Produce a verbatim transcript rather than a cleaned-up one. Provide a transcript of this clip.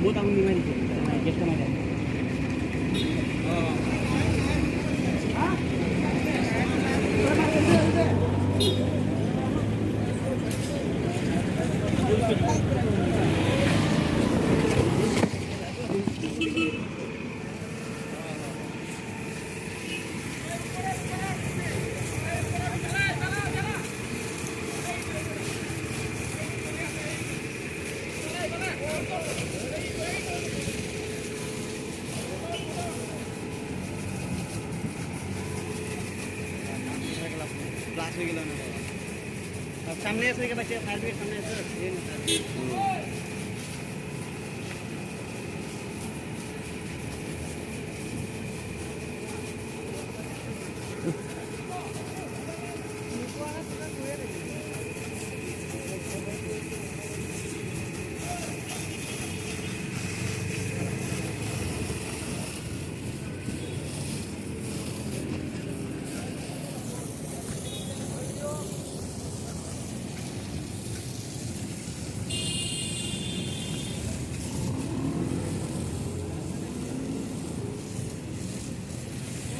Boat ang nimai dito. Gate ko mai dyan. Blast হয়ে গেল না? আর সামনে আছে, এখানে আছে, ফায়ার ব্রিগেড সামনে আছে। এই না, ফায়ার ব্রিগেড।